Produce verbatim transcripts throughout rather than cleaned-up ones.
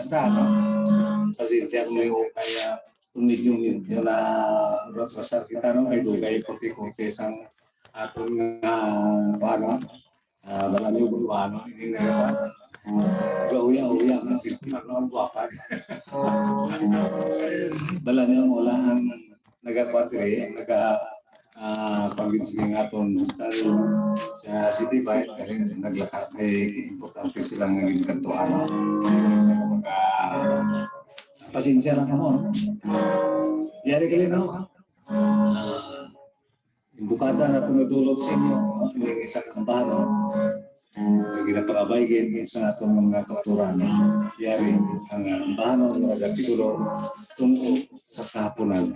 sa, no? Pasensya kung may ukay, ah, kung medyo, medyo na retrasar kita, no? May dugay, korte-korte sang aton nga, ano, ah, wala niyo, ano, hindi na, ah, uya-uya, ang sipon, ano, ang guwapa. Wala niyo, wala ang nagakuan diri, ang naga, ah, convince nga aton sa, sa City Bike, kay naglakat, kay importante sila nga ginkantuhan. Sa mga, pasensya lang kamo, no? Yari kali, no? Ah, imbukada nato nadulot sa inyo, no? Ining isa ka ambahanon nga ginapakabay gid sa aton mga kautoran. Yari ang, ah, ambahanon nga nagtitulo, Tun-o sa Kahapunan.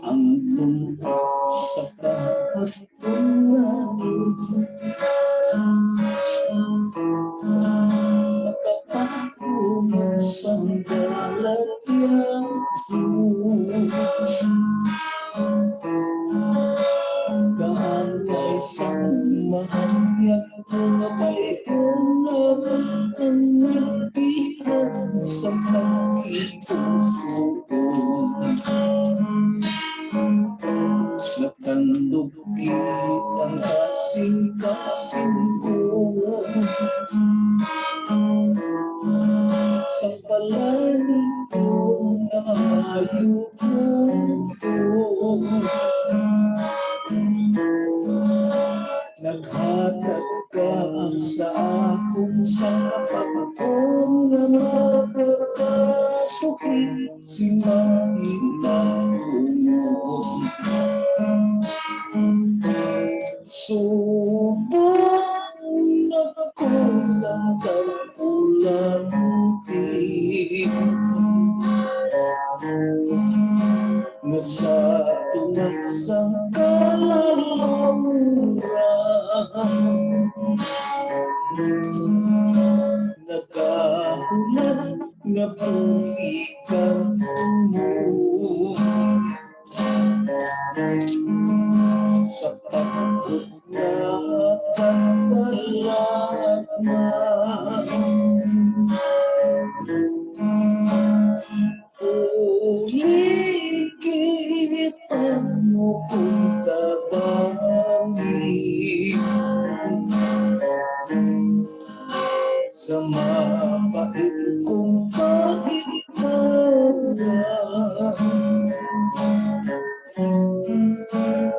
Ang tungkol sa kahapon nga makapahulog sang balatya ko. Kaangay sang maanyag ko nga bayhon nga ang nagbihan sa pagkipusuon. Natandog gid ang kasing-kasing ko. Sa palani ko nga maayo ko. Naghatag ka sa akon sa kapakon nga makakatuki si Manginang Bungon. Subong ako sa kapulanti nga sa tunga sang kalamura nagahulat nga bulikan mo. Sa pagod nga pagdalagman, ulihi pa mo kong tabangi. Sa mapait kong kahimtang,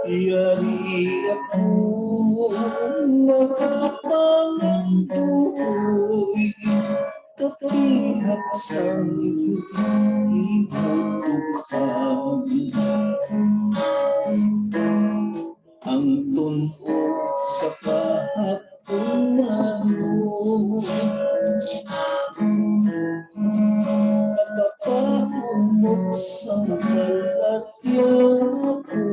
yari ako makapangandoy, kapihak sang imo dughan. Ang tun-o sa kahapon nga yun, nakapahumok sa balatya ko.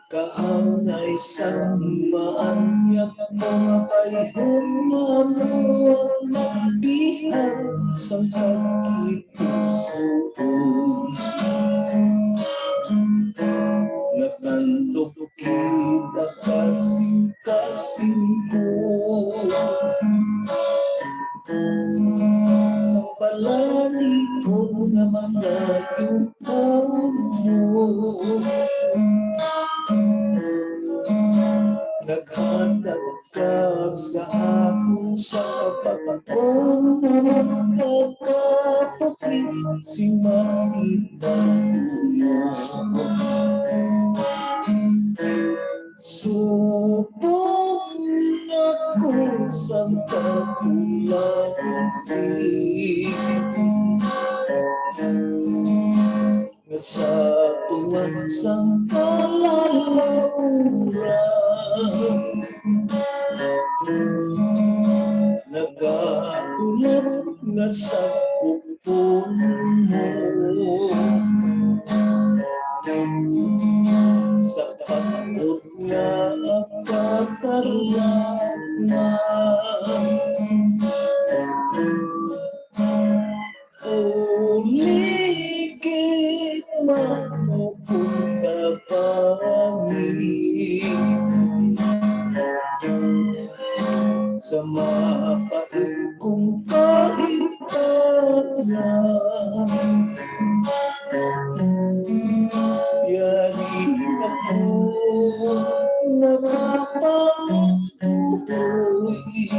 Kaangay sang maanyag ko nga bayhon nga amo ang nagbihan sang pagkipusuon. Natandog kita kasing-kasing ko. Sa palani ko nga mangayo ko mo. Naghatag ka sa akon sa kapakon nga magkakapuki si Manginang Bungon. Subong ako sa kapulanti nga sa tunga sang kalamura Nagahulat nga sa kupon mo sa pag-ut nga katarlanan. Ulihi man mo kung tabangi sa mapait kong kahimtanan. Yari ako nga mapangabuhi,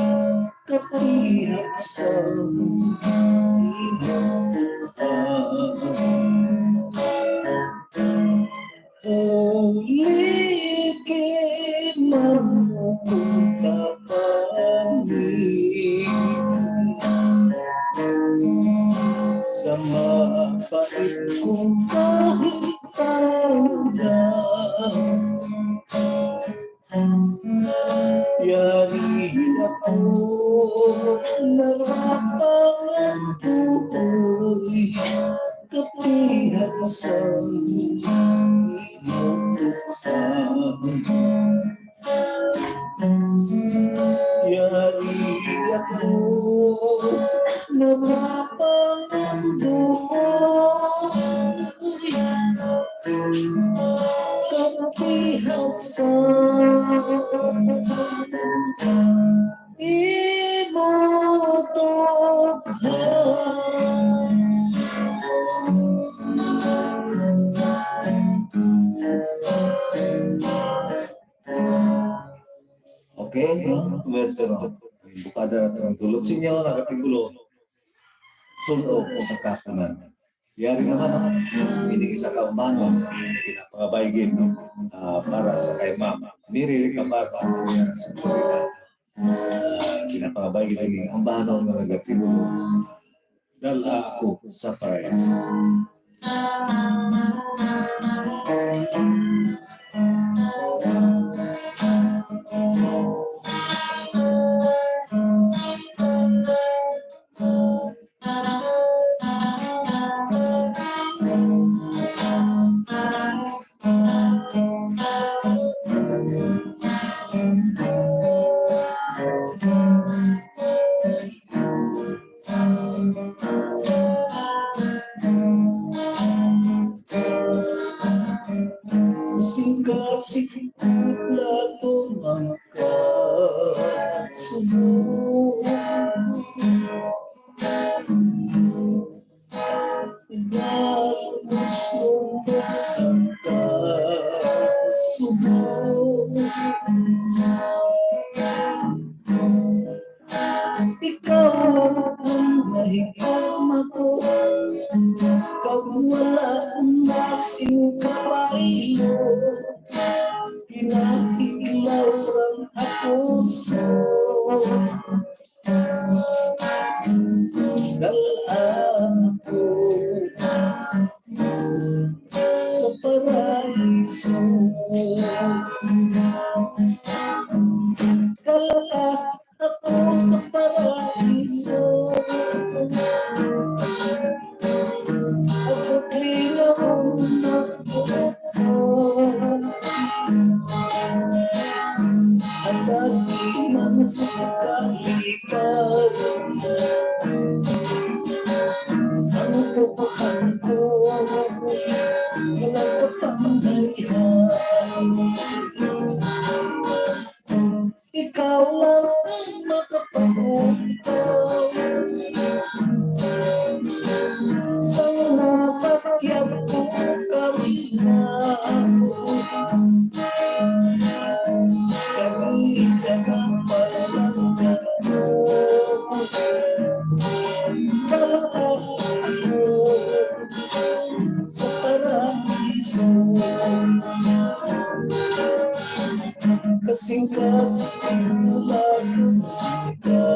kapihak sa imong dughan. Ulihi man mo kung tabangi sa mapait kong kahimtanan. Yari ako narapanganduhoy, kapihak sa imong dughan. Yari ako narapanganduhoy, kapihak sa imong dughan. Okay, no? Medyo, no? Bukada na itong tulog. Sinyo, nakatigulo. Tulog sa kakunan. Yari naman, no? Hindi isa ka umano. Pinapangabaygin, no? Ah, para sa kay Ma'am Miri Ricabata, sa Florida. Ah, pinapangabaygin ang bahano nga nagatigo. Dala ako sa paraíso. Singka-singka lang ang kasubo. Dalmus-lubos ang kasubo. Ikaw lang ang mahigugma ko, kag wala na sing kabayo. Pinahidlaw sang ako sa Dal-a ako sa paraiso. Dal-a ako sa paraiso. Ako linawon na Ang dati man sa kaliparan, ang upuan ko, walang kapangyarihan. Ikaw lang ang makapag-untaw sa napatyag ko kami na. Kami ka na palangga. Sa paraiso. Kasing-kasing lang sika.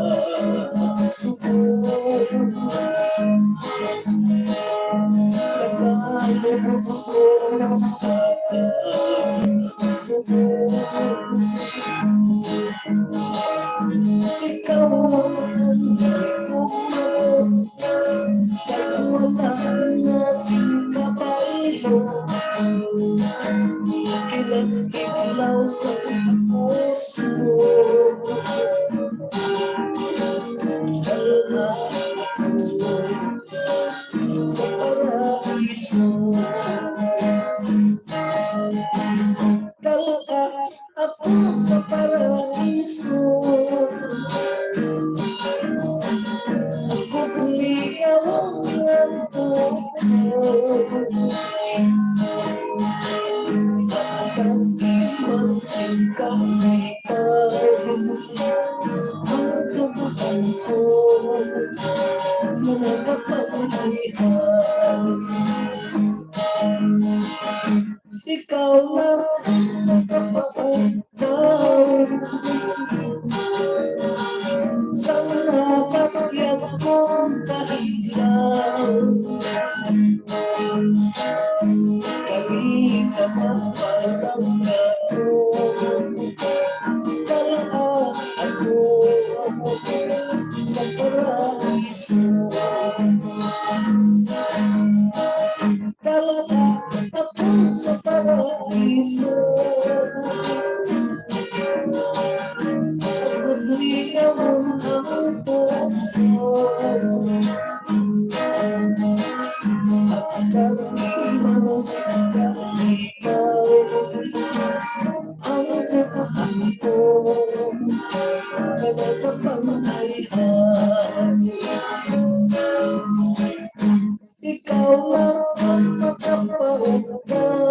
Ikaw lang ang makapaukaw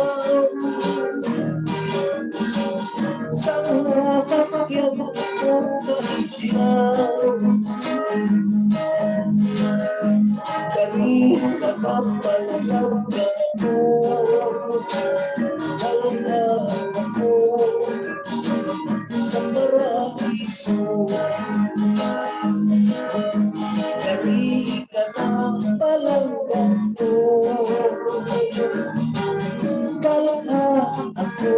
sa mga bagyang kong kahilaw. Kani ka mapalalaw ka ko, wala na ako sa paraiso. Kani ka mapalalaw ka ko, wala na ako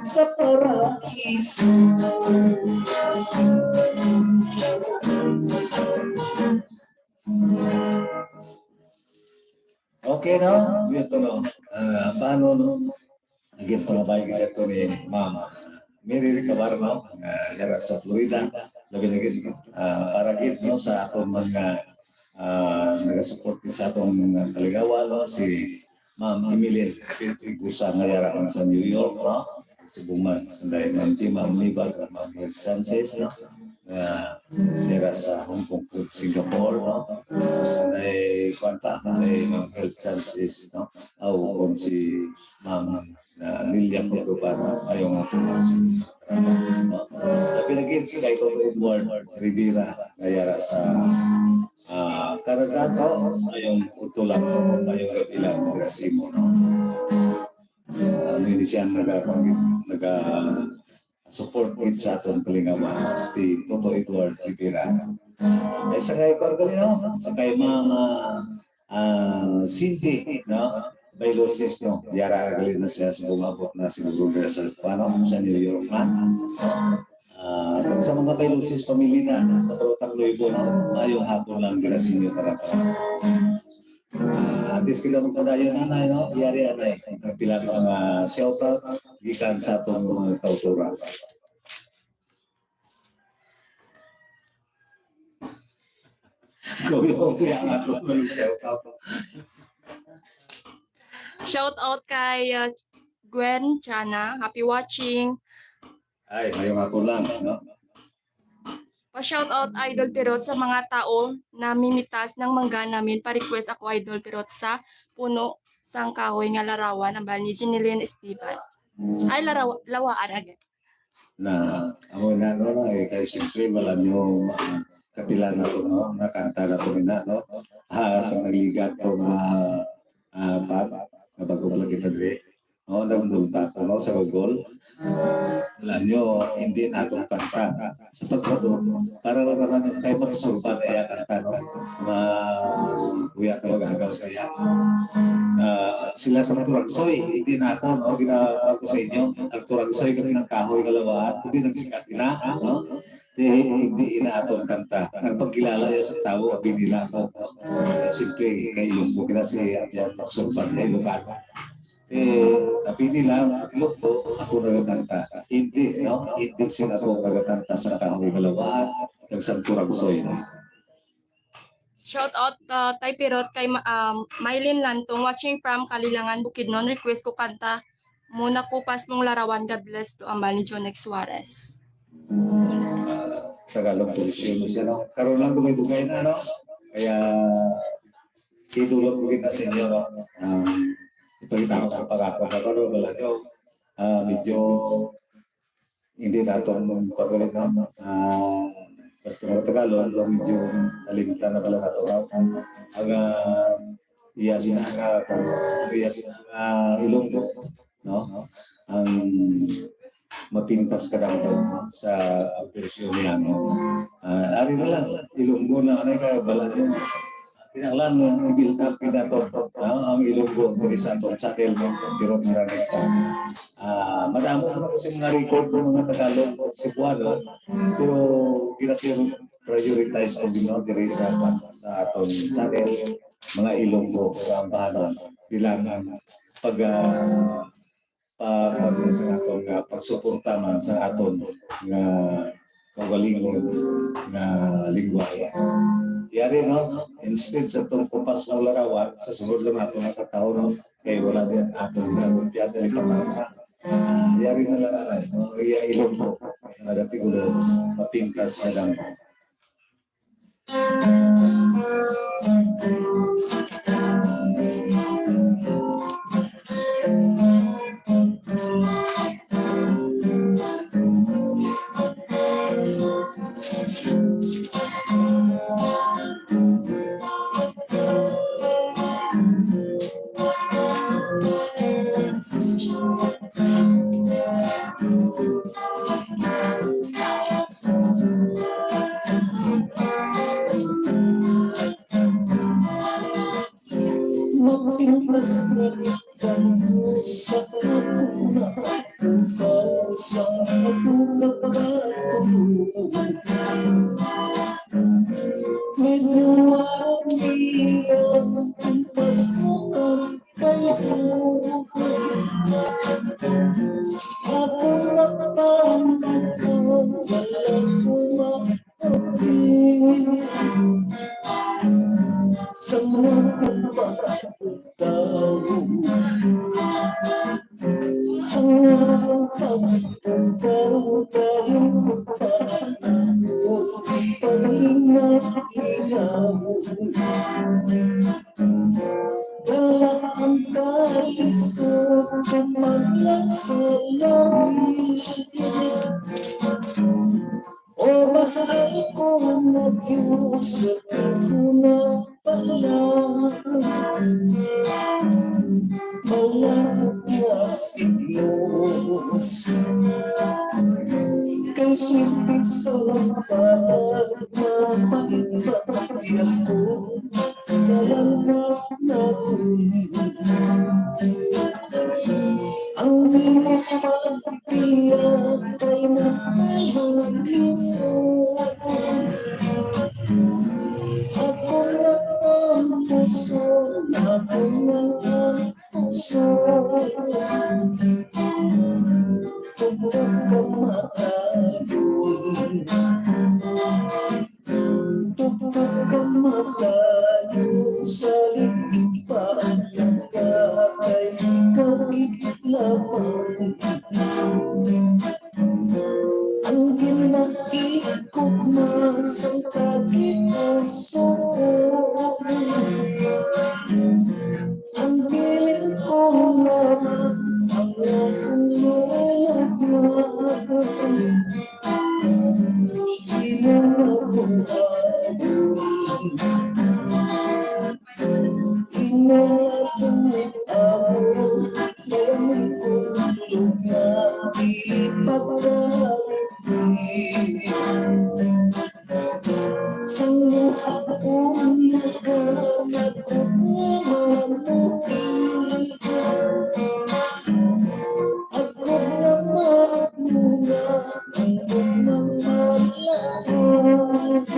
sa paraiso. Okay, no? Ito, no? Ah, paano, no? Naging palabay ka ito ni Ma'am Mary Ricabar, no? Ah, yara sa Florida. Labi na gid, ah, para gid, no, sa atong mga, ah, nagasupport sa atong mga kaligawan, no? Si Ma'am Emeline Petrigusa nga yara man sa New York, no? Si Buman, sanday Ma'am Jima Munibag, Ma'am Health Chances, no? Nga yara sa Hong Kong, Singapore, no? Sanday, kwan pa, sanday Ma'am Health Chances, no? Aw, kung si Ma'am na Lilia Cordova, no? Mayong nga po si, no? Labi na gid si kay Toto Edward Rivera, nga yara sa, ah, Canada, no? Mayong utulak, mayong kapilan, Grasimo, no? Ah, ano yun siya, naga-, naga-support gid sa atong kalingawan, si Toto Edward Rivera. Eh, sa kay, kwan gali, no? Sa kay Ma'am, ah, ah, Cindy, no? Bailusis, no? Yara gali na siya sa bumabot na siguro na sa, ano, sa New York man. Ah, kag sa mga Bailusis family na sa Balotang Luibo, no? Maayong hapon lang, Grasinyo, para pa. Ah, at least kita magpadayon, anay, no? Yari, anay. Ang pila ka mga shoutout gikan sa atong mga kauturan. Kuya, okay, ang ato ng shoutout. Shout out kay uh, Gwen Chana. Happy watching. Ay, mayong hapon lang, no? Pa-shout out, Idol Pirot, sa mga tao na mimitas ng mangga namin. Pa-request ako, Idol Pirot, sa puno sang kahoy nga larawan, ang bal ni Jeneline Esteban. Ay, larawa, lawaan agad. Na, amo na, no, no, eh, kay siyempre, wala nyo ma-, kapilan na to, no? Nakanta na to nina, no? Ah, sa nagligat ko nga, ah, pat, na bago pala kita dre. No, nagpunta ko, no, sa Google. Wala nyo, hindi na itong kanta. Sa pagkabot, para wala na kay magsurba na iya kanta, no? Ma-, kuya ka mag-agaw sa iya. Ah, sila sa Turagsoy, hindi na ako, no? Ginawag ko sa inyo, ang Turagsoy kami ng kahoy kalawaan, hindi nagsikat na, no? Di, hindi ina aton kanta. Ang pagkilala niya sa tao, abi nila ako. Siyempre, kay Ilonggo kita si Abian Maksurban, kay Ilocano. Eh, abi nila, Ilonggo, ako nagakanta. Hindi, no? Hindi sila ako nagakanta sa kahoy kalawaan, kag sa Turagsoy, no? Shout out uh, Tay Pirot kay Ma- um, Mylene Lantong, watching from Kalilangan, Bukidnon. Request ko kanta Muna Kupas Mong Larawan. God bless to, ambal ni Jonex Suarez. Ah, Tagalog version siya, no? Karon lang dugay-dugay na, no? Kaya, idulog ko kita sa inyo, no? Ah, ipakita ko ang pagkakot na to, no? Wala nyo. Ah, medyo hindi nato ang pagkalit na, ah, basta nga Tagalog, medyo nalimtan na pala nato, no? Ang, ah, iya sina nga, iya sina nga Ilonggo, no? Ang mapintas ka daw sa version niya, no? Ah, ari na lang, Ilonggo na, ano ka, bala nyo. Kinahanglan mo i-build up kita to, ah, ang Ilonggo diri sa atong channel, no? Pero maramista. Ah, madamo na ko sa mga record ng mga Tagalog, Cebuano, pero gina-prioritize ko gino diri sa, sa atong channel, mga Ilonggo, sa ambahanan, bilang ang pag, ah, pa, pa, sa aton nga pagsuporta man sa aton nga kaugalingon nga lingwahe. Yari, no? Instead sa tong kupas ng larawan, sa sunod lang ato nakataon, no? Kay wala din aton nga rupiya na ipamata. Yari na lang aray, no? Iya ilong po. Nagati ko lo, mapintas na lang. Mapintas na kamo sa akon, sa akon pagkatulog. Medyo ang hirap, pintas mo kamo kayo. Ako nga panagkaw, wala ko maapil. Sa mga pagkatao, sa mga pagkatao, tayo ko pa ako, palingaw-lingaw. Dala ang kalisod, kumagla sa langit. O mahal ko nga Diyos, ako na pala. Malapot na si Diyos. Kay simple sa palad na pagpati ako. Kalangkap na tuloy. Ang imong pagbiya kay nagpalaliso. Ako na ang puso, ako na ang puso. Tugtog kamatayon. Tugtog kamatayon sa likid pa ang langga, kay ikaw gid lamang ang ginahigugma sa tagipuso. Ang piling ko lamang ang akong lulugmang. Di mo matuaon. Di mo matuaon. Kaya may kulog na di pagkalimti. Sa luha ko naganagot nga mamuti. Ako na mamunga ang ugmang malaut.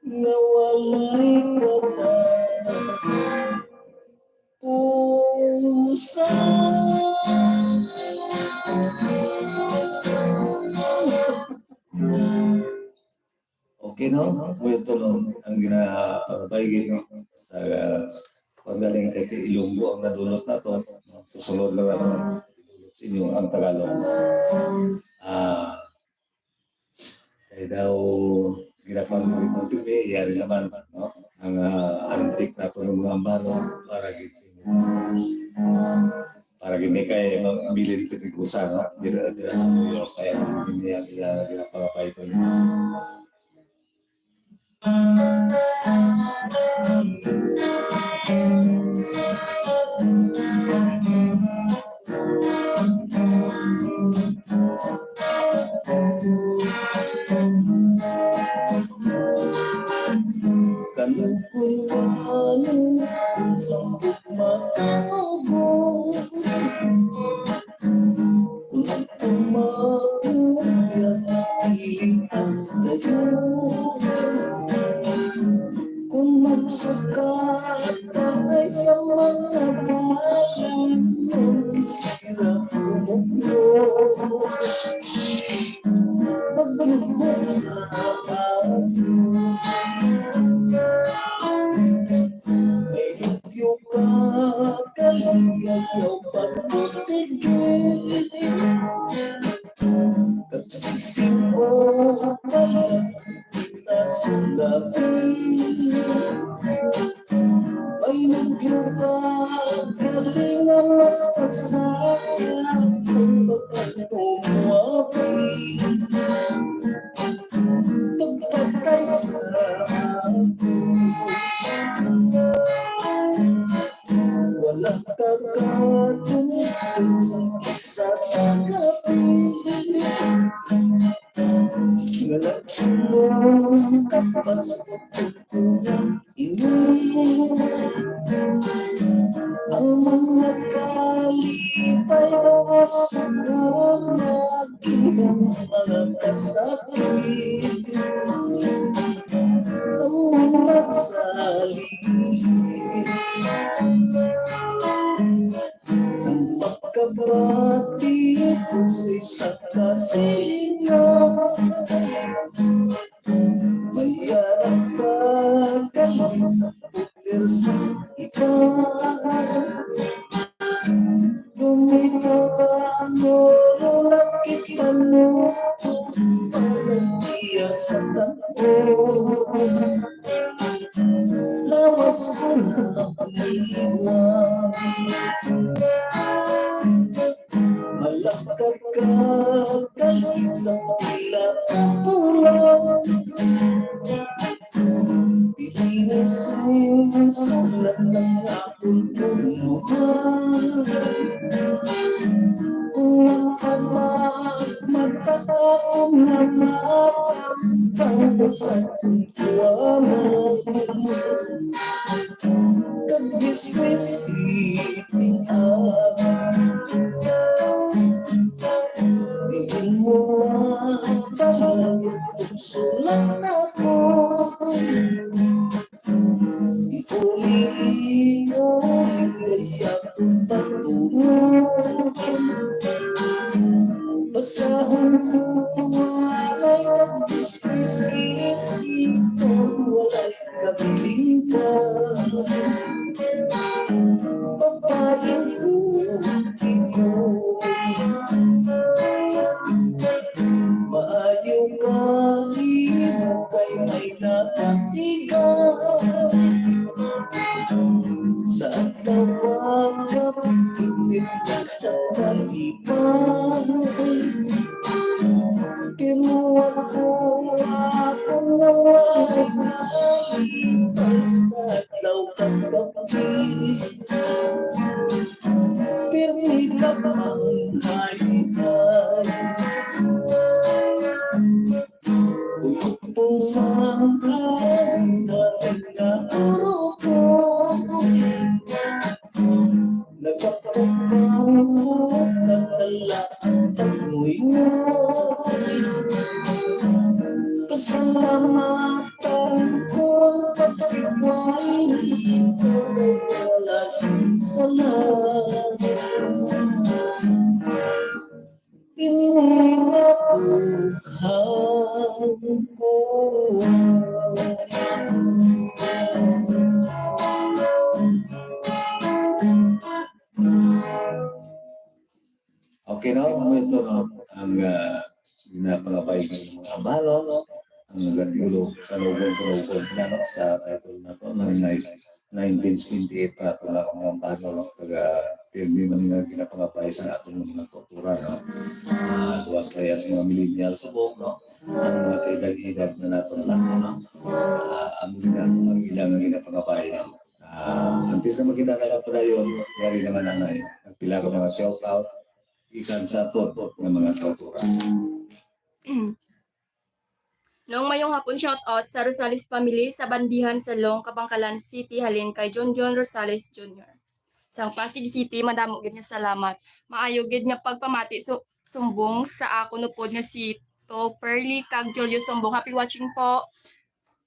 Nga walay katapusan. Okay, no? Well, ito, no? Ang gina-, ang paigit, no? Sa, uh, pagaling kay Ilonggo ang nadulot nato, no? Susunod na lang, no? Idulot sa inyo ang Tagalog. Ah, kay daw, ginakuan mo ito, yari naman, no? Ang, ah, antik nato ng mga mano, para gid sa inyo. Para gid ni kay Ma'am Emeline Pedregosa, no? Dira, dira sa New York, kaya hindi niya, niya ginapangapay ito niya. Kalukoy ka, ano, sa pagmakalugot. Kung tumago, yan ang pilihan kayo. Kung magsukat ka ay sa mga dalan, kung kisira, bumuklo. Pagyubok sa akin. May lupyo ka, kaligayaw Pagpatay sa ako. Wala ka katungtong sa isa ka gabi. Wala mo kapas. Ini ang mga kalipay na sa mga kiyang mga kasakit. Ang mga salit. Sa pagkabati ko sa isa ka silingan, mayara ka kay sa puter sa iba. Lumino ka mo, lulakit pa mo, parang iya sa tanong. Lawas ko na ang iwan. Malakad ka dali sa pila ka bulan. Pilinis ang sulat ng akong pulmuhan. Kung magpamagmata akong namatang sa kuwanan. Kag biskwis ipintahan. Diin mo na balay sulat ako. Iuli-iuli kaya kung pagtulog. Basahon ko walay kag biskwis, kisito walay kabiling pa. Babaeng puti ko. Maayo ka, imo kay may nakatigan. Sa adlaw pagkapit sa kalipay, pero ako, ako nga walay kalipay sa adlaw pagkapit. Pirmi ka pang hayhay. Uyog sang hangin nga urugo. Nagpapagkangkot, nagdala ang pagmuyngoy. Pasalamatan ko ang pagsikway nimo kay wala sing sala. Ini nga dughan ko. Okay, no? Amo ito, no? Ang, ah, ginapangabay ng mga ambalo, no? Ang nagatulo, kanugon, kanugon na, no? Sa title na to, ng night. Nineteen twenty-eight pa nato na ang ambalo, no? Taga pirmi man nga ginapangabay sa aton nga mga kultura, no? Ah, luwas kaya sa mga millennials subong, no? Ang mga kaedad-edad na nato na lang, no? Ah, amo na ang ilang nga ginapangabay, no? Ah, antes na magkita tayo padayon, yari naman, anay, nagpila ka mga shout out gikan sa aton nga mga kultura. Noong mayong hapon, shout out sa Rosales family sa Bandihan, Salong, Kabankalan City, halin kay John John Rosales Junior. Sang Pasig City, madamo gid nga salamat. Maayo gid nga pagpamati su-, sumbong sa akon upod nga si To Perly kag Julio Sumbong. Happy watching po.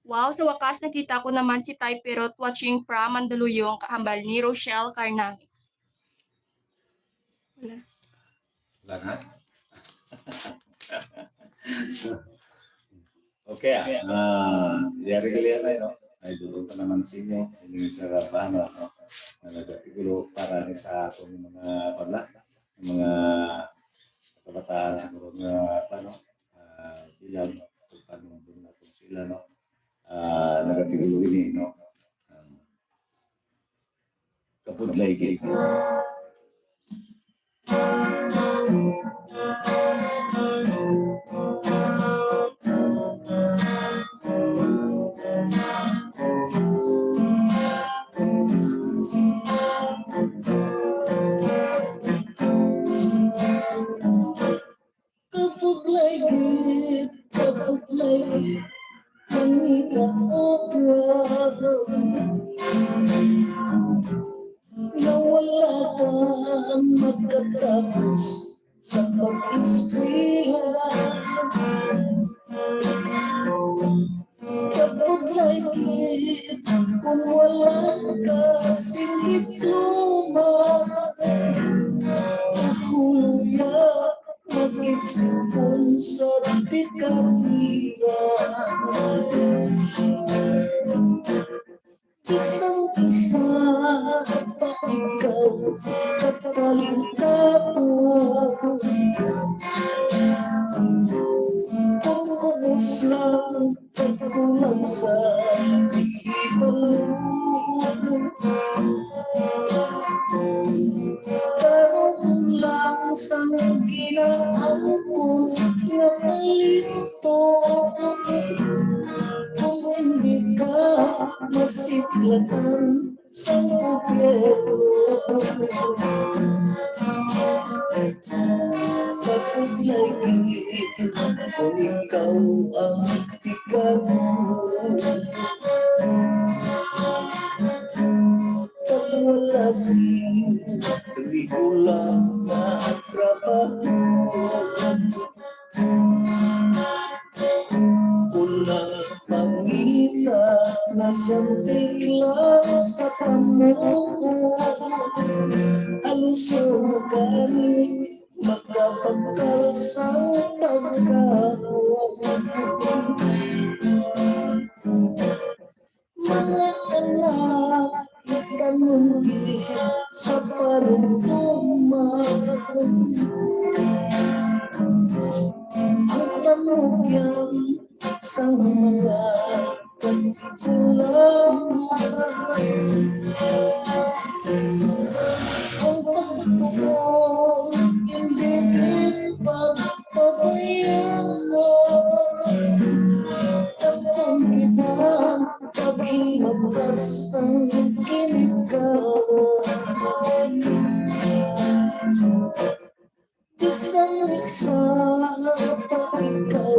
Wow, sa wakas nakita ko naman si Tay Pirot watching from Mandaluyong, kahambal ni Rochelle Carnal. Wala. Wala na? Okay, ah. Ah, yari gali na, no? Ay, dulong pa naman sa inyo. Ini sa Rabana, no? Na nagatigulo para ni sa atong mga, pala, mga kabataan sa mga, ano, ah, bilang, kung paano natin sila, no? Ah, nagatigulo ini, no? Ah, kapudlay gid. Sipon sa tikapira. Bisan isa pa ikaw katalintado. Kung kubos lang pagkulang sa hibalo. Karon lang sang ginaangkon nga talento. Kung hindi ka masiplatan sang gobyerno, kapag lagi kung ikaw ang tikado. Kag wala sing regular nga trabaho. Kung ang pangita nasandig lang sa pamuko, aluson gani makapagkal sang pagkaon. Mga anak, itanong gid sa panumtuman. Ang panugyan sang mga pagtigulangan. Ang pagtuon, hindi gid pagpabayaan. Tapang kita, paghimagas ang ginikanan. Bisan isa pa ikaw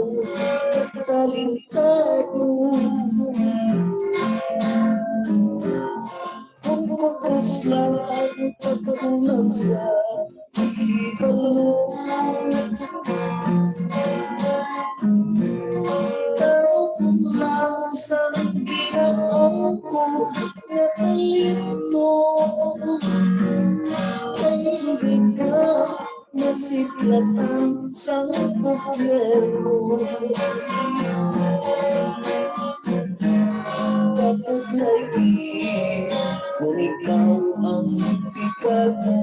katalintado. Kung kubos lang ang pagkulang sa hibalo. Taro ko lang sa ginaangkon nga talento. Kay hindi ka masiplatan sang gobyerno. Kapag lagi kung ikaw ang tikado.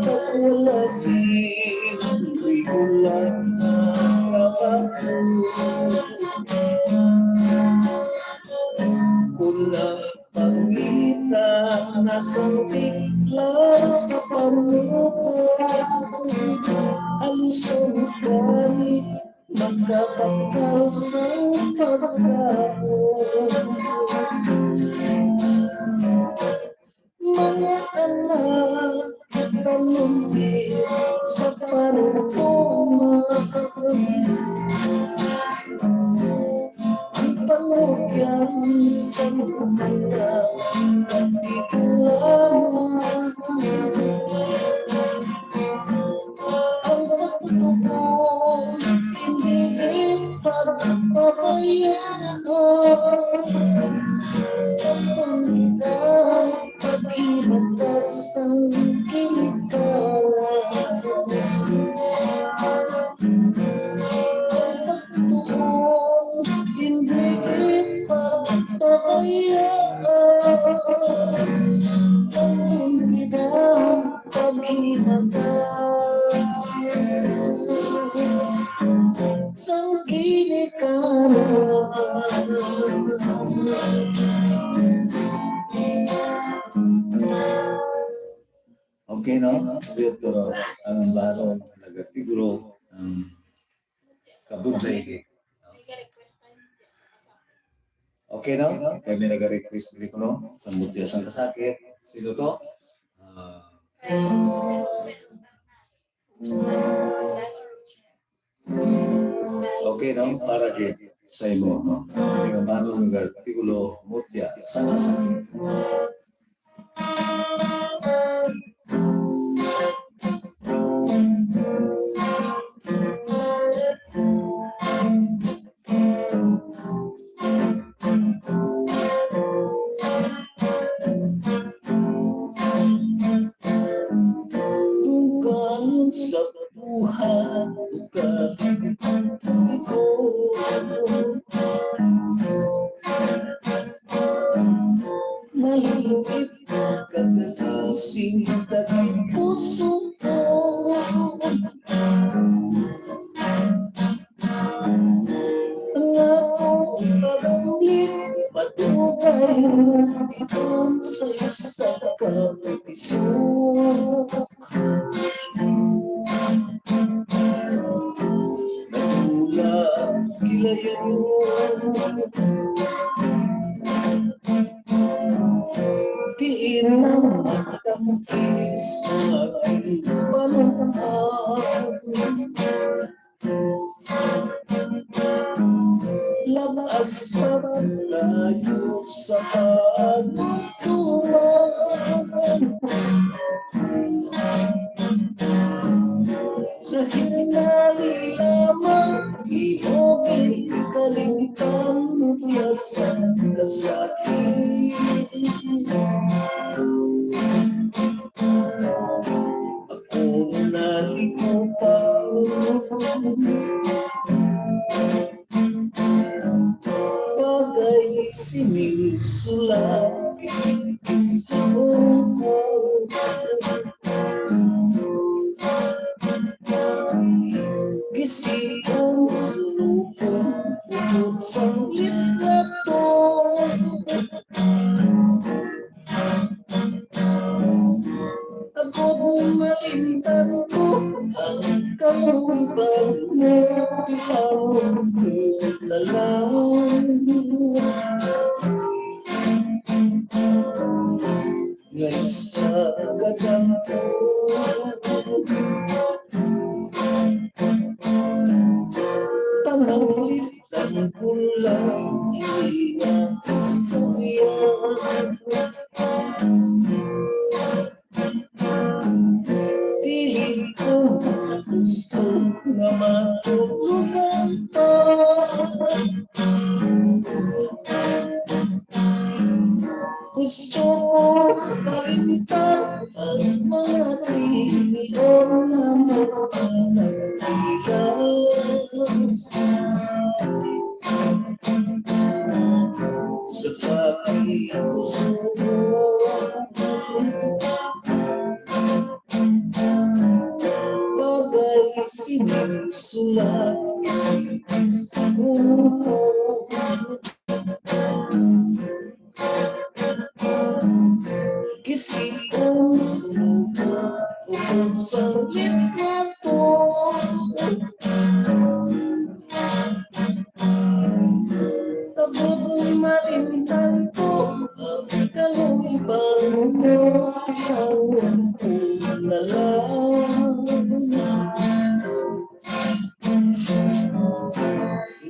Kag wala sing regular nga trabaho. Kung ang pangita nasandig lang sa pamuko, aluson gani makapagkal sang pagkaon. Mga anak, panumbi sa panumtuman. Ang panugyan sa mga katigulangan. Ang pagtuon, hindi pagpabayaan. Ang pangita, paghimagas ang ginikanan. Ang pagtuon, hindi pagpabayaan. Ang pangita, paghimagas sang ginikanan. Okay, no? Abierto ang baron, nag-artikulo ang kabudlay. Okay, no? Kay may nag-request dito, no? Sang mutya sang kasakit. Sino to? Ah, okay, no? Para gid sa imo, no? Kay ang baron nga artikulo, mutya sang kasakit. Dagit puso ko. Ang akong pagamit, madugay na didto sa isa ka pisok. Nagula, kilayo. Diin ang matangkis, ang panuhan. Labas pa tayo sa panuntuman. Sa hinali lamang, imo ginkalimtan, mutya sa kasakit. Ako nalikupan. Bagay sining sulat, kisi-kisi ko. Kisi-kisi ko, upod sang litrato. Ako malimtan ko ang kalubang mo, bilangon ko na lang. Nga isa ka tampon. Pananglitan ko lang ini nga istorya. Dili ko na gusto nga matulugan pa. Gusto ko kalimtan ang mga tinion nga mo ang nagpilas. Sa tabi puso ko. Bagay sining sulat, sining ko. Kisi-kisi ko, upod sang litrato. Ako malimtan ko ang kalubang mo, bilangon ko na lang.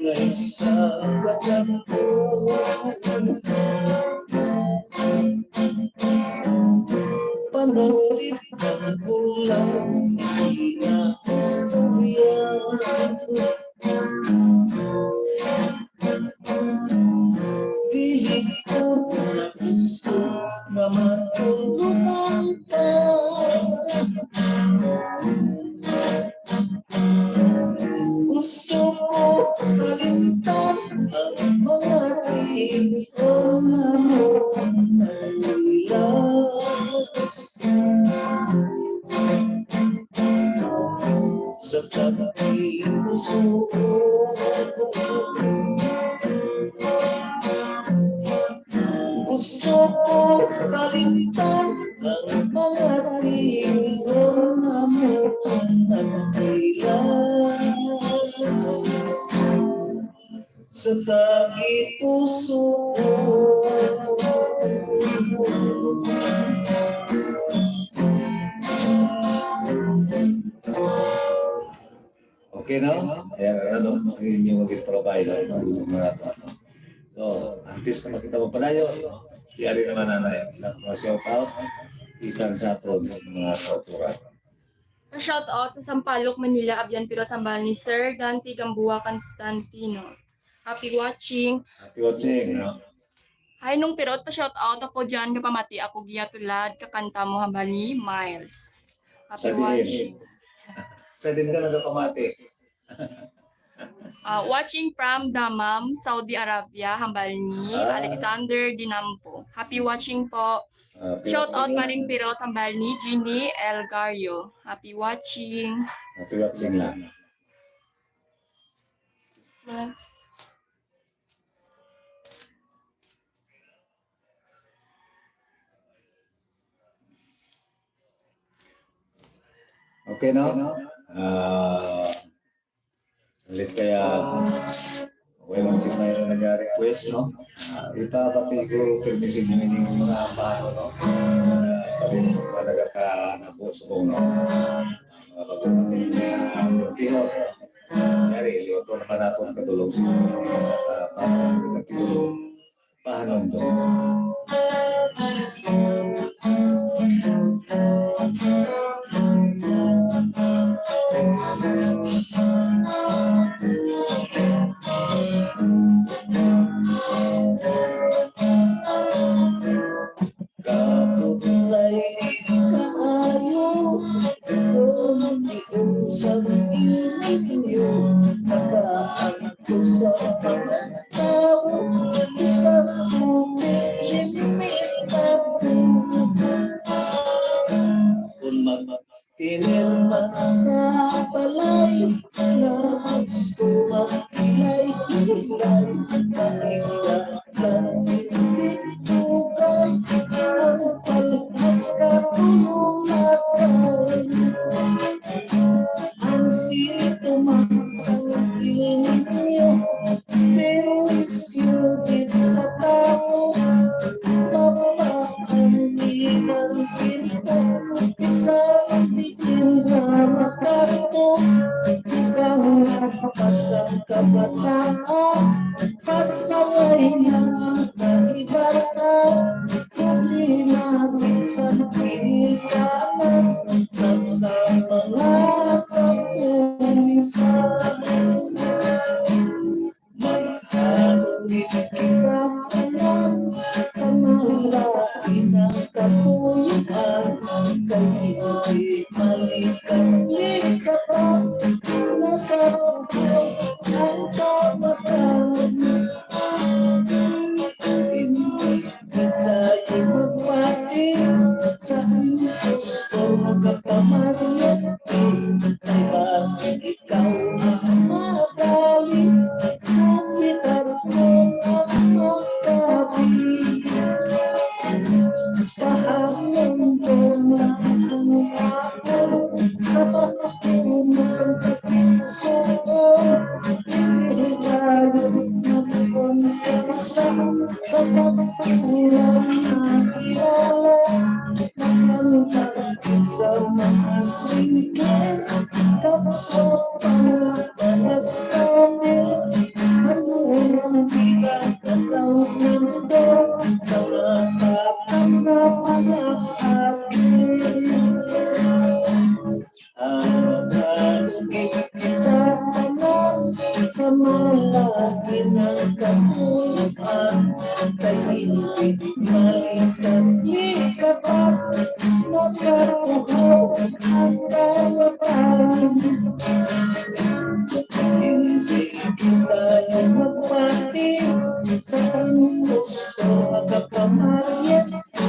Nga isa ka tampon. Pananglitan ko lang ini nga istorya. Dili ko na gusto nga matulugan ka. Gusto ko kalimtan ang mga tinion nga mo ang nagpilas. Sa tabi puso ko. Gusto ko kalimtan ang mga tinion nga mo ang nagpilas. Sa tabi puso ko. Okay, no? Ayan, ano, ang inyong mag-provide, no? Ang mga to, ano. So, antes na makita mo palayo, yari naman, nanay, na mga shout out, ikan sa aton, mga kauturan. Pa-shout out sa Sampaloc, Manila, abyan pirot hambal ni Sir Dante Gamboa Constantino. Happy watching. Happy watching, no? Hi, nung pirot pa-shout out ako dyan, kapamati ako giya tulad, kakanta mo hambal ni Miles. Happy Sa diin. Watching. Sa din ka nagapamati. Ah, watching from Dammam, Saudi Arabia, hambal ni Ah. Alexander Dinampo. Happy watching po. Ah, Shout out watching lang. Maring Pirot, hambal ni Jeannie El Gario. Happy watching. Happy watching lang. Wala. Okay, no? Ah, ulit kaya, okay lang si may nag-request, no? Ah, ipapati ko, permisin nyo ining mga ambahan, no? Ah, pati sa mga nagakanapo sa kong, no? Mga pagkamatid niya, ang Don Quixote. Yari, liwat ko naman ako ang katulog sa mga sa, ah, pagkamatid. Pahanom to. Kapudlay kaayo, kung giunsang inyo, tagaan ko sa mga tawo, bisan tubig limitado. Kung mag-, Tinirma sa balay, na gusto magkilay-kilay, kanila lang hindi tugay, ang palpas katulong-lakay. Ang sintomas sang inyo, pero isyu gid sa tawo, mapaan gid ang tiempo, bisan di gid na makato, kang nagpapasang kabataan, pasaway na ang kaibahan, problema gid sa pinikanan, kag sa mga kapulisan. Magharong kita tanan sa malain nga katuyoan, kay hindi malikat-likat ang nagatuyo ang kamatayon. Hindi kita magpati sa impostor nga kapamaryente, kay basig ikaw ang madali, Jupiter mo ang magkabi. Pahamon ko na ang ako sa pagkumo ang pagkusuon. Hindi tayo magkumpiyansa sa pagkulang na kilala. Nagkantang sa mga singkit, kag sa mga palas kami. Ano ang bilang ng taon nito sa mga kapatid na mga akin? Ang makalugit kita tanan sa malagi ng kapuloan, kay hindi malikat-likat ang nakapuhaw ang kawatan. Hindi kita magpati sa impostor nga kapamaryente,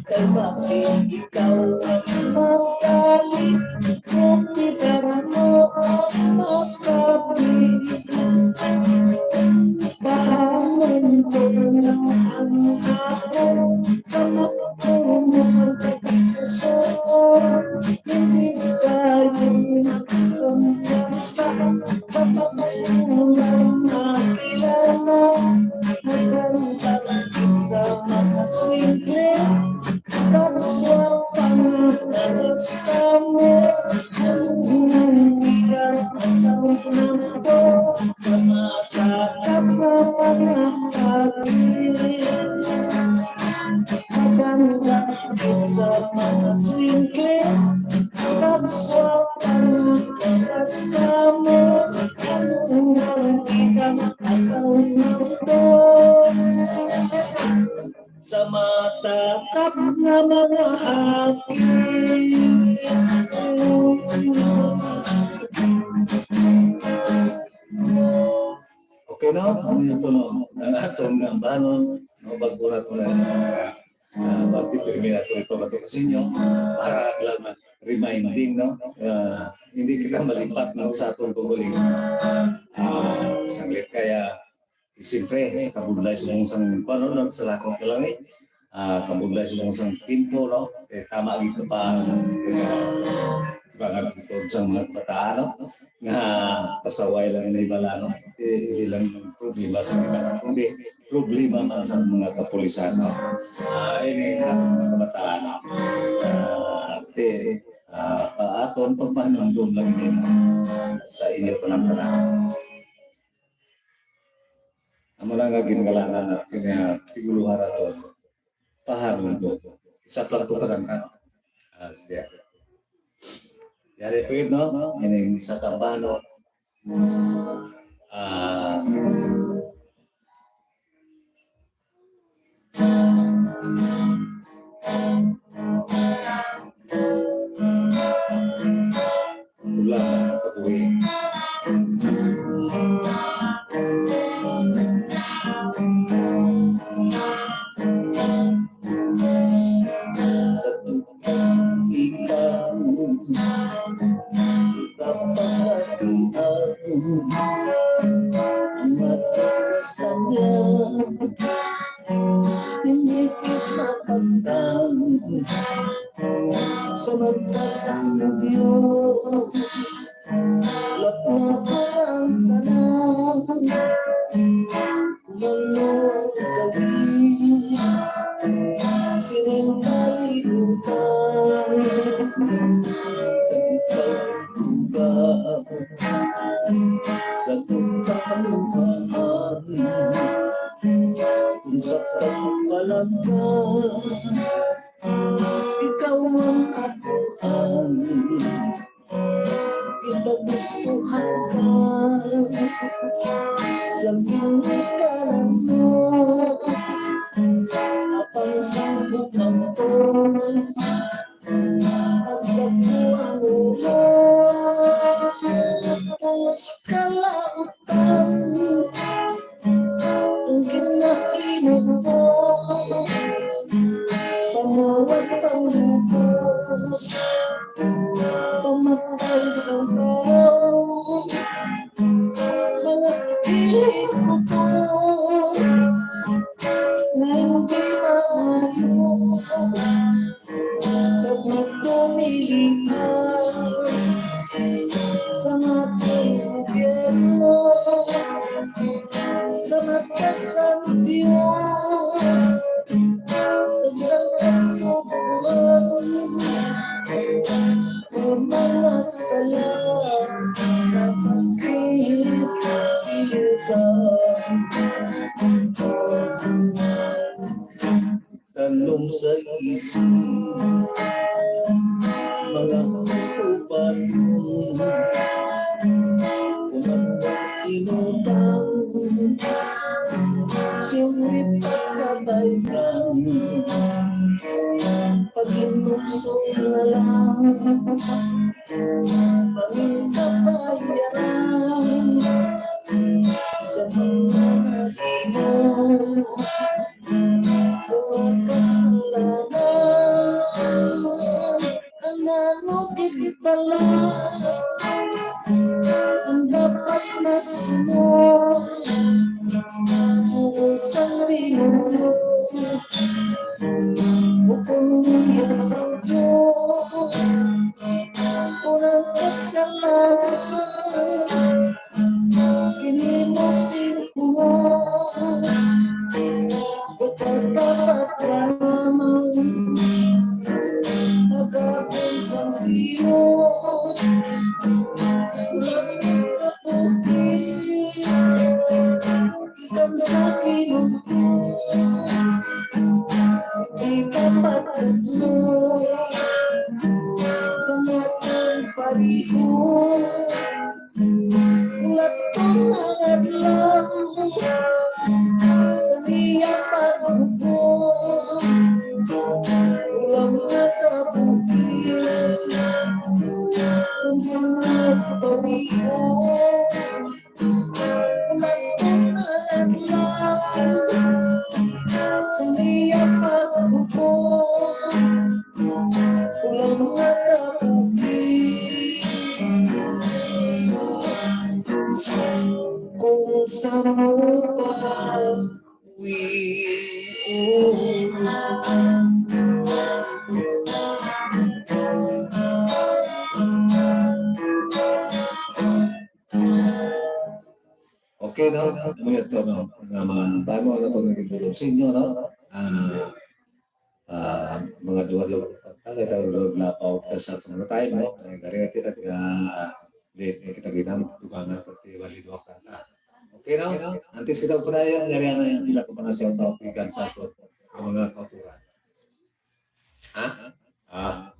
kay basig ikaw ang magdali, Jupiter mo ang magkabi. Pahamon ko na ang ako sa magtumo ang pagkusuon. Hindi tayo magkumpiyansa sa pagkulang na kilala. Magandang sa mga swingle, kag swak pa nga talas kamo. Ang unang bilang ang taon na to, sa mga kakap na mga atin. Magandang sa mga swingle, kag swak pa nga talas kamo. Ang unang bilang ang taon na to, sa matatap nga mga haki. Ano yun to, no? Ang atong nga ambanon, no? Bago na to na, ah, ah, pagpipirmi na to ito, bato sa inyo, para lang reminding, no? Ah, hindi kita malipat, no, sa atong pagbuling. Ah, sanglit kaya, siyempre, sa kabudlay sa mong sang, kuwan, no, sa lakong ka lang, eh. Ah, kabudlay sa mong sang timpo, no? Eh, tama, gid ka pa, eh, mga butod sa mga kabataan, no? Nga pasaway lang inay bala, no? Eh, hindi lang problema sa mga, kundi problema man sa mga kapulisan, no? Ah, ini ang mga kabataan, no? Ah, te, ah, pa aton pagpahinumdom lang ini, no? Sa inyo panampanahon. Amo na nga ginhalanan na kini, ah, tiguluhan naton. Pahanumdom. Isa pa to ka lang, ano? Ah, sige. Yari po yun, no? Ining isa ka bano. Ah, Wala na kabuhi. Sa tukang ikaw, kapahatian, matawas na niya, hindi kita mapagtan. Sa mata sang Dios, lakna ko ang tanan. Kung ano ang gawin, sining kalibutan, sa gitang duga, sa gitang kaluhaan, kung sa pagpalangga, ikaw ang atuan. Kita gustuhan ka sa ginikanan mo. Apang sang hukman ko, pagdagko ang ulo, pus kalaot ang ginahinubo, pamuwat panglubos, pamatay sa tao, mga piling ko to, na hindi maayo. Kag magtumilian sa aton gobyerno, sa mata sang Dios, ug sa kasugpuan, ang mga sala nga pagkahit sinukan. Tanom sa isip, mga upaton, kung ang kinutang, siyempre pagkabayran, paghinumsog na lang, pangin kabayaran, sa mga nahimo. Ang kasalanan, ang nanukid bala, ang dapat na sumo, sugo sang Ginoo, ukon niya sang Dios, unang kasalanan. Ginimo sing buot, dapat lamang magapon sang siyot. Lapit ka bukid, ikan sa Ginoo. Di dapat tudlo sa matang pariho. Ulaton ang adlaw sa iya paghukom. Ulang nakabuhi kung sa mga pawihon. Ulaton ang Okay, no? Amo yun to, no? Nga mga bano na to naging tulong sa inyo, no? Ah, ah, mga duha lang, tagay tayo lang lapaw ta sa atong time, no? Kaya gari kita, ah, late na kita ginamit, dugangan, pati wali duha kanta. Okay, no? Antes kita padayon, gari na yung pila ko mga shout out, ikan sa ato, sa mga kauturan. Ha? Ah.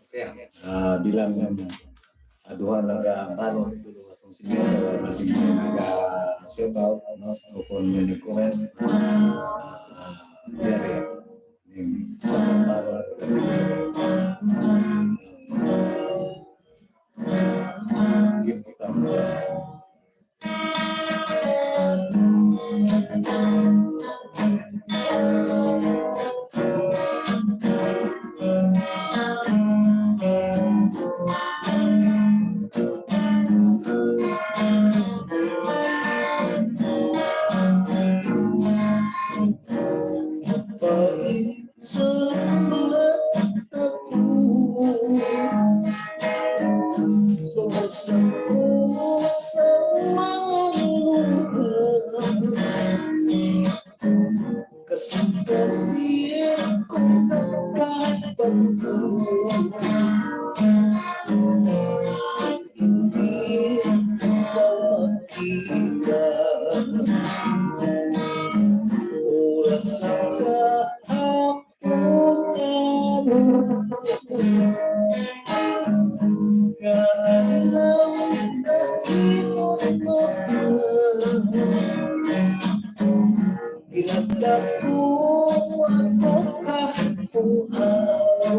Okay, ah. Ah, bilang, ah, duha nga, ah, balo ni tulo atong senior, ah, na sige nag, ah, shout out, no? O kung may nag-comment, ah, ah, yari. Yung sa mga balo. Yung utang. Salamat ako. Lubos ako sa mga luha. Kasi-kasi ko nagkapagod. Hindi kita makita. Oras sa kahapon. Nga alam ka, di mo na. Ginagdako ako kapuhaw.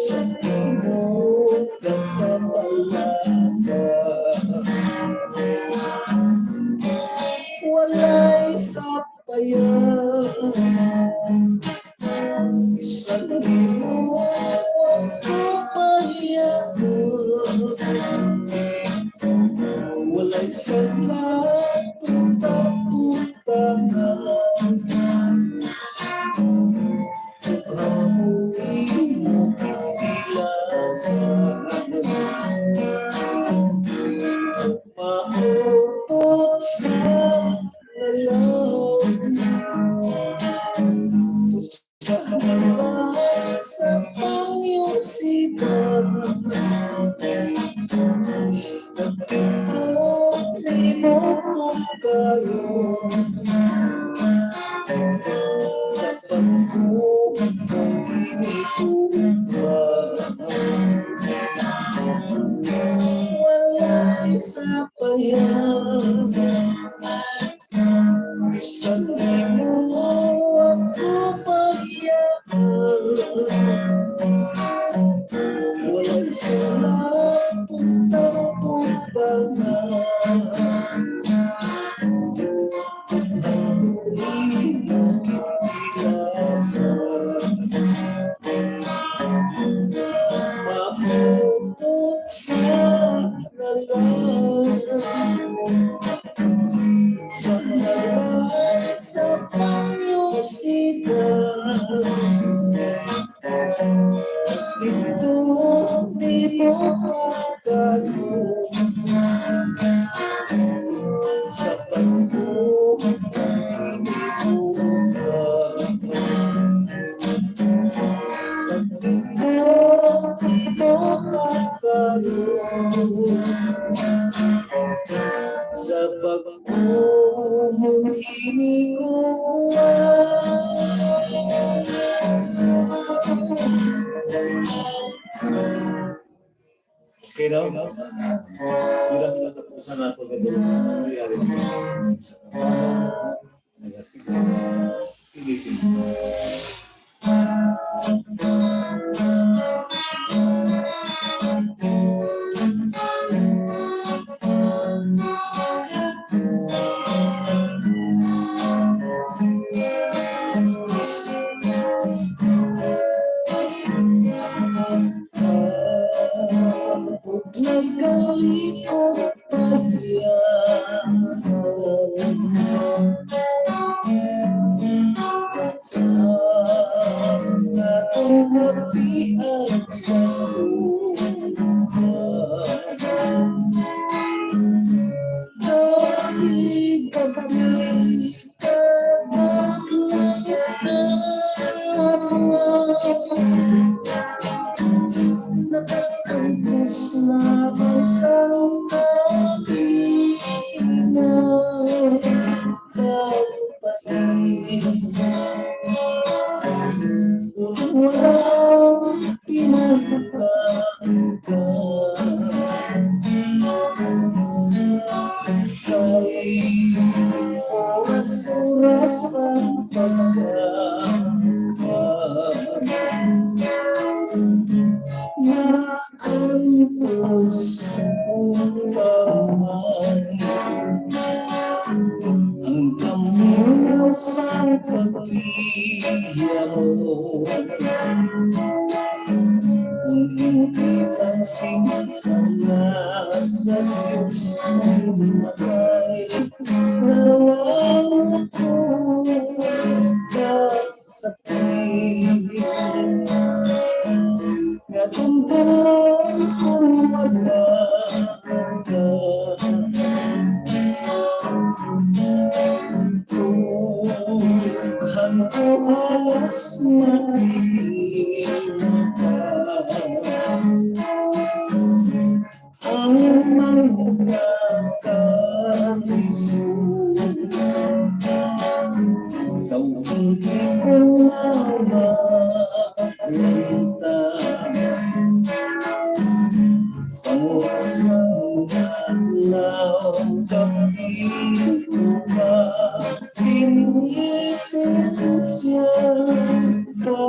Sa imo ka kapalaka. Walay sa paya. Bisan imo ako pahiyaon, walay sala, puta-puta na. Ako imo kitilasan. Maupot sa lalam. Sa harap sa pangiyusita, nagtindog ni mo ko karon. Sa pagbuhat ng inikuha, walay sa payag. Bisan imo ako pahiyaon, walay sala, puntang-punta na. Ako imo gitilasan, maupot sa lalam. Sa lalam sa pangiyusita, dito di mo ko kayo. Sa pagbuhat ng inikuha, dito di mo ko kayo. Sa pag-, okay, no? Bilang natapusan na ang pagkatulog sa nangyari sa kapatid, negatibo, pilitin. Abot may kaliko pa siya. Sa atong kapihan sa lugar. Naantos ko pa man ang kaminaw sang pagbiya mo. Kung hindi lang sing sala sa Diyos ay matay na lang ako. Sakit nga tumtulong kung wala ka. Dughan ko alas na ka. Ang mga kalisod, daw hindi ko na makwenta. Pangusang adlaw, gabi ko ka pinitensya ko.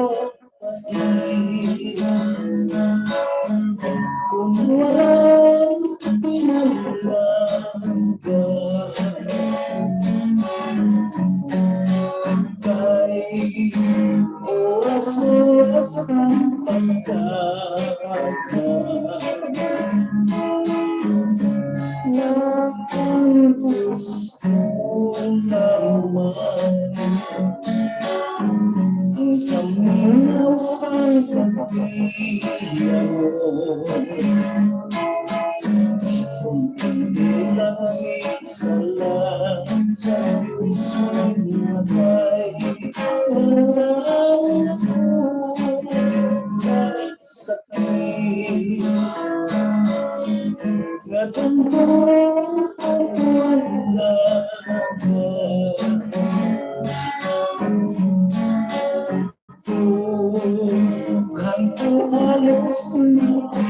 Kung walang pinalangga, kay oras-oras ang pagkaka-, naantos ko naman ang kaminaw sang pagbiya mo. Kung hindi lang si sala sa Diyos ang matay, wala ako sakit. Nga tungtong ang wala ka. Dughan ko alas na ka.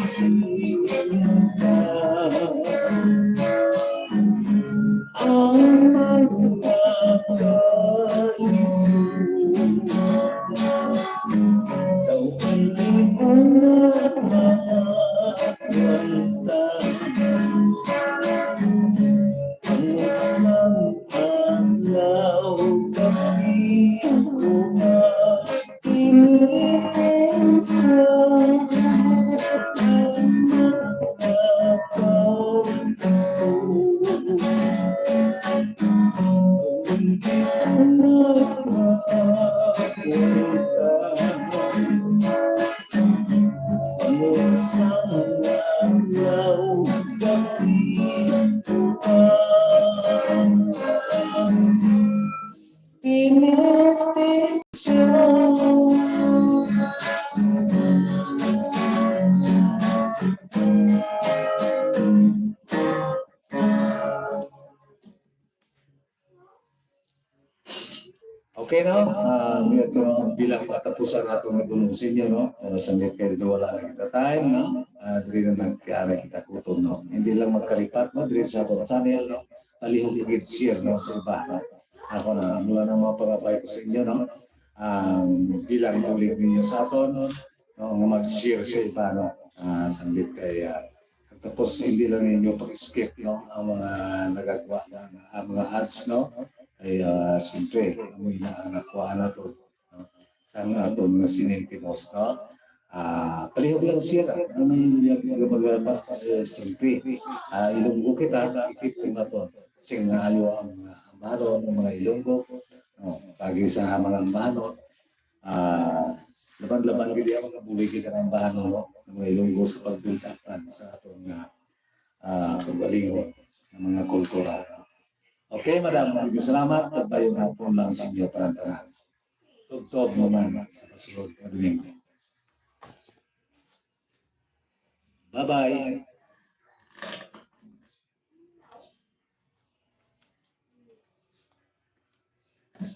Ang mga kalisod, daw hindi ko na makwenta. Ang isang adlaw, gabi ko na pinitensya ang mga kalisod. Hindi ko na makwenta. Ang isang adlaw, gabi ko pa pinitensya. Okay, no? Ah, may ato bilang matapusan nato nga dunong sa inyo, no? Ano, sa mga kaya wala na kita time, no? Ah, diri na lang kaya kita kutob, no? Hindi lang magkalipat, no? Diri sa ato channel, no? Palihog pag-share, no? Sa iba, no? Ako na, mula ng mga pangabay ko sa inyo, no? Ang bilang bulig ninyo sa aton, no? Nga mag-share sa iba, no? Ah, sambit kay, ah, tapos hindi lang ninyo pag-skip, no? Ang mga nagagawa na, ang mga ads, no? Ay, ah, siyempre, amoy na ang nakuha na to, no? Sa nga aton mga sinintimos, no? Ah, palihog lang siya, ah. Ano may mga, eh, siyempre, ah, Ilonggo kita, ikit ko na to. Kasi nga ayo ang mga ambahanon, ang mga Ilonggo, no? Pagi sa mga ambahanon, ah, laban-laban gid ang mga bulig kita ng ambahanon, no? Ang mga Ilonggo sa pagpiltapan sa atong, ah, ah, kaugalingon ng mga kultura. Okay, madam, maraming salamat. Pagpayong hapon lang sa inyo para tanan. Tubtob naman sa kasunod nga Domingo. Bye-bye.